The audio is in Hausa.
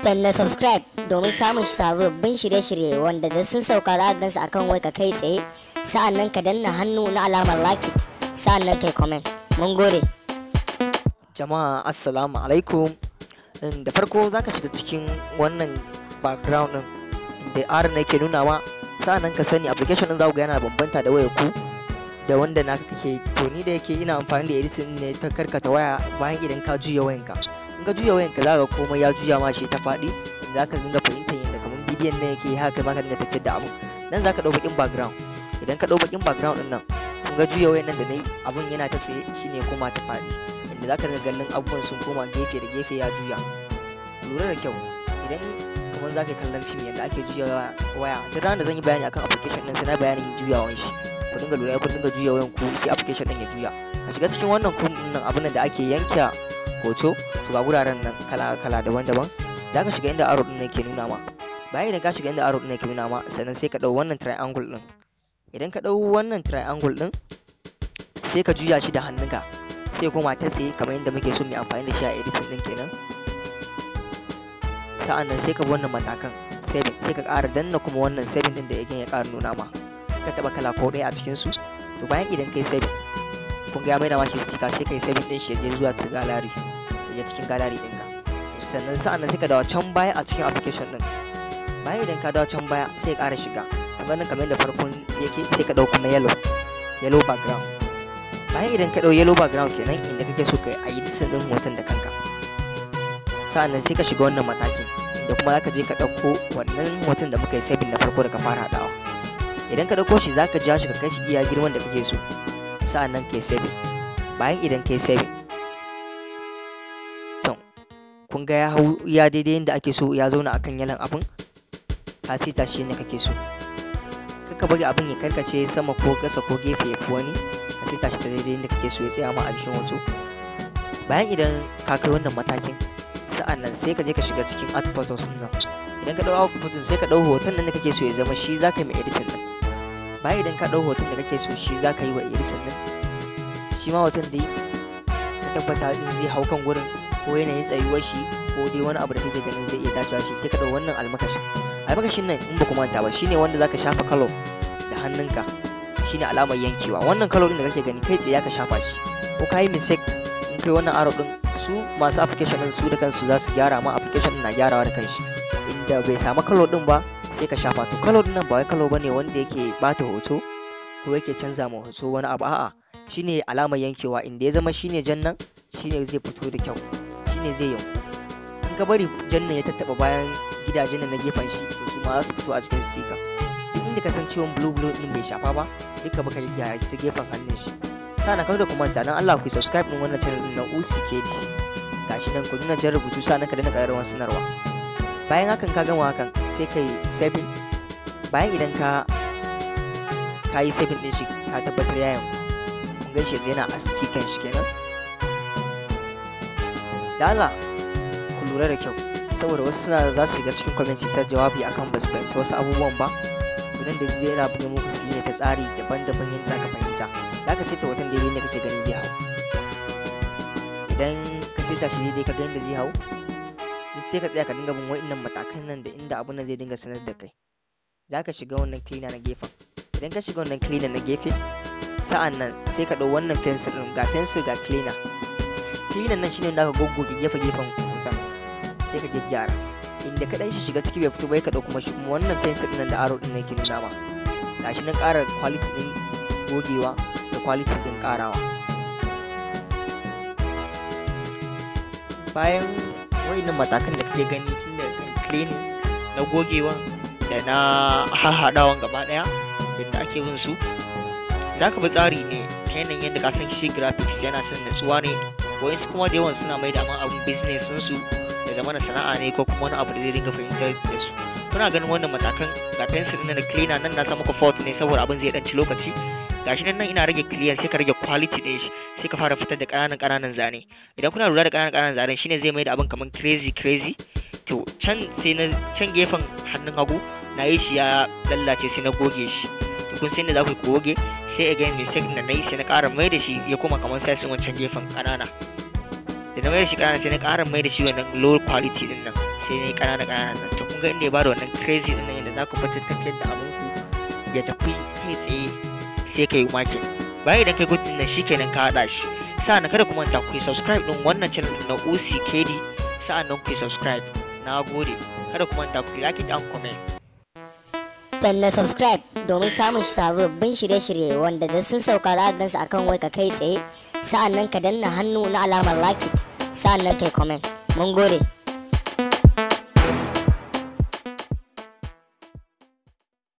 Danna subscribe domin samun sababbin shirye-shirye wanda da sun sauka za a gansu akan wayarka kai tsaye. Sa'annan ka danna hannu na alamar like it, sa'annan kai comment. Mun gode. Jama'a, assalamu alaikum. Da farko za ka shiga cikin wannan background din da R na yake nunawa. Sa'annan ka sani, application din za ku ga yana bambanta da wayar ku da wanda naka kake. To, ni da yake ina amfani da editing ne ta karkata waya. Bayan idan ka juya wayanka, in ka juya wayanka, za ka ga komai ya juya ma shi ta faɗi, inda za ka dinga fahimtar yadda kamar bidiyon nan yake. Haka ma ka dinga tafiyar da abun nan. Za ka ɗau baƙin background. Idan ka ɗau baƙin background din nan, kun ga juya wayan nan da nayi, abun yana ta tsaye, shine koma ta faɗi, inda za ka dinga ganin abubuwan sun koma gefe da gefe, ya juya. Lura da kyau, idan kamar za ka yi kallon fim, yadda ake juya waya. Duk ranar da zan yi bayani akan application din, sai na bayanin juyawan shi. Ku dinga lura, ku dinga juya wayan ku, sai application din ya juya. Ka shiga cikin wannan kum nan, abun nan da ake yanke hoto. To, ga guraren nan kala kala, daban-daban. Za ka shiga inda arrow din nan ke nuna ma. Bayan idan ka shiga inda arrow din nan ke nuna ma, sannan sai ka ɗau wannan triangle din. Idan ka ɗau wannan triangle din, sai ka juya shi da hannunka, sai koma ta tsaye kamar yadda muke so mu amfani da shi a editing din kenan. Sa'an nan sai ka bi wannan matakan 7, sai ka ƙara danna kuma wannan 7 din da again ya ƙara nuna ma. Ka taɓa kala ko ɗaya a cikin su. To, bayan idan kai 7, kun ga ya maida ma shi sticker, sai kai 7 din shi ya je zuwa to gallery, ya je cikin gallery ɗinka. To, sannan sa'an nan sai ka dawo can baya a cikin application ɗin. Bayan idan ka dawo can baya, sai ka ƙara shiga. Kun ga nan kamar yadda farkon yake, sai ka ɗau kuma yellow background. Bayan idan ka ɗau yellow background kenan, inda kake so ka yi editing ɗin hoton da kanka, sa'an nan sai ka shiga wannan matakin, inda kuma zaka je ka ɗauko wannan hoton da muka yi saving na farko da ka fara haɗawa. Idan ka ɗauko shi, zaka ja shi ka kai shi iya girman da kake so, sa'an nan kai saving. Bayan idan kai saving, to, kun ga ya hau iya daidai yadda ake so, ya zauna akan yellow n abun. Ka saita shi yadda kake so. Kar ka bari abin ya karkace sama ko ƙasa ko gefe ya fi wani. Ka saita shi ta daidai yadda kake so ya tsaya ma a jikin hoto. Bayan idan ka kai wannan matakin, sa'an nan sai ka je ka shiga cikin add photos nan. Idan ka ɗau add photos, sai ka ɗau hoton nan da kake so ya zama shi za ka yi mai editing din. Bayan idan ka ɗau hoton da kake so shi za ka yi wa editing din, shi ma hoton dai ka tabbata in zai hau kan gurin, ko yanayin tsayuwar shi, ko dai wani abu da kake ganin zai iya dacewa shi. Sai ka ɗau wannan almakashin. Almakashin nan, in ba ku manta ba, shine wanda zaka shafa color da hannunka, shine alamar yankewa. Wannan color din da kake gani, kai tsaye ka shafa shi, ko ka yi mistake, in kai wannan arrow din, su masu application din su da kansu za su gyara ma. Application din na gyarawa da kanshi. Inda bai samu color din ba, sai ka shafa. To, color din nan ba wai color bane wanda yake bata hoto ko yake canza ma hoto wani abu. A'a, shine alamar yankewa, inda ya zama shine jan nan, shine zai fito da kyau, shine zai yanku. In ka bari jan nan ya tattaba bayan gidajen nan na gefen shi, to su ma za su fito a cikin sticker. Duk inda ka san ciwon blue blue din bai shafa ba, duka baka gyara su gefen hannun shi. Sannan kada ku manta, dan Allah ku yi subscribe din wannan channel din na UCKD. Gashi nan ku nuna jan rubutu, sannan ka danna ƙararrawar sanarwa. Bayan hakan, ka gama hakan, sai ka yi saving. Bayan idan ka yi saving din shi, ka tabbatar ya yanku. Kun gan shi yanzu yana a sticker shi kenan. Da Allah ku lura da kyau, saboda wasu suna za su shiga cikin comment ta jawabi akan ba su fahimci wasu abubuwan ba. To, nan da zai yana buga muku su ne ta tsari daban-daban yadda zaka fahimta. Zaka saita hoton daidai ne kake ganin zai hau. Idan ka saita shi daidai, ka ga yadda zai hau, duk sai ka tsaya ka dinga bin wa'innan matakan nan da inda abun nan zai dinga sanar da kai. Zaka shiga wannan cleaner na gefen. Idan ka shiga wannan cleaner na gefe, sa'an nan sai ka ɗau wannan pencil ɗin. Ga pencil, ga cleaner. Cleaner nan shine wanda aka goggoge gefe-gefen hoton, sai ka gyaggyara inda ka ɗan shi shiga ciki bai fito ba. Ka ɗau kuma shi kuma wannan pencil ɗin nan da arrow ɗin yake nuna ma. Gashi nan, ƙara quality ɗin gogewa da quality ɗin ƙarawa. Bayan wa'innan matakan da kake gani, tun daga kan cleaning na gogewan da na harhaɗawan gaba ɗaya, yadda ake bin su, za ka bi tsari ne ta yanayin yadda ka san shi graphics yana son natsuwa ne. Wayansu kuma da yawan suna mai da abun business su ya zama na sana'a ne, ko kuma wani abu da zai dinga fahimtar da su. Kuna ganin wannan matakan, ga pencil ɗin da cleaner nan. Na sa muku fault ne saboda abin zai ɗan ci lokaci. Gashi nan, nan ina rage clear, sai ka rage quality ɗin shi, sai ka fara fitar da ƙananan ƙananan zane. Idan kuna lura da ƙananan ƙananan zanen, shine zai mai da abin kamar crazy crazy. To, can sai na can gefen hannun hagu na yi shi ya lallace, sai na goge shi. To, kun san da za ku goge. Sai again mistake da na yi, sai na ƙara mai da shi ya koma kamar size wancan gefen ƙanana. Da na mai da shi ƙanana, sai na ƙara mai da shi wannan low quality din nan, Sai na yi ƙanana ƙanana nan. To, kun ga inda ya bada wannan crazy ɗin nan, yadda za ku fitar tafiyar da abin ku ya tafi kai tsaye, sai ka yi marking. Bayan idan kai good ɗin nan, shikenan, ka haɗa shi. Sa'an kada ku manta ku yi subscribe ɗin wannan channel na OCKD. Sa'an nan ku yi subscribe. Na gode. Kada ku manta ku yi like and comment. Danna subscribe domin samun sababbin shirye-shirye wanda da sun sauka za a gansu akan wayarka kai tsaye. Sa'an nan ka danna hannu na alamar like it, sa'an nan kai comment. Mun gode.